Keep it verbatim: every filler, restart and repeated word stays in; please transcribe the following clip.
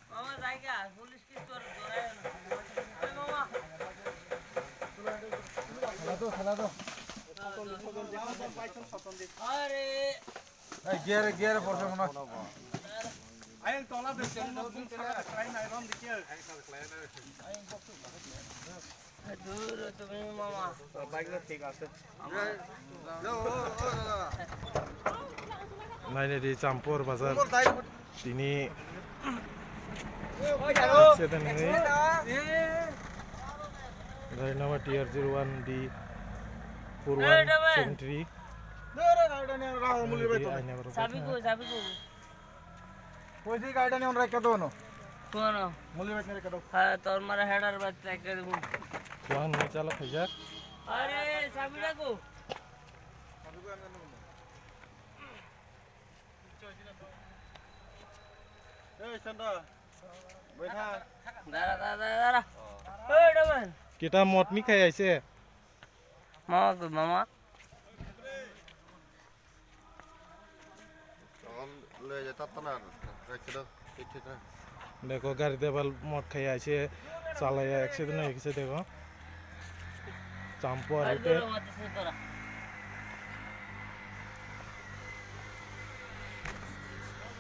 Mama, jai kya? Police ki tor dorai na. Oi, mama. Khela do, khela do. Are. Ei, gear, gear, porse mano. Ayang tola de, cheng no, bung tola de, khlai nai rom de, kiya. Dur, tumi mama. Bike no thik ase. Nainedi Champur bazar. Tini accident hwnwi gari number T R zero one D four one seven three. Nainedi aina borok. Sabi ko, sabi ko. Pwisi gaida ni onrai ka dono. Kono? Muli bet nere ka do. Ha, tor mara header bat track kar dum. Kuan ni chala khaijak. Are, sabi dako. Ei, Sanda. Baitha. Dara, dara, dara, dara. Oi, Daman. Kita mod ni khai aise. Mama ko, mama. Deko gari debal mod khai aise chalai accident oi kisa deko. Champu ar ke.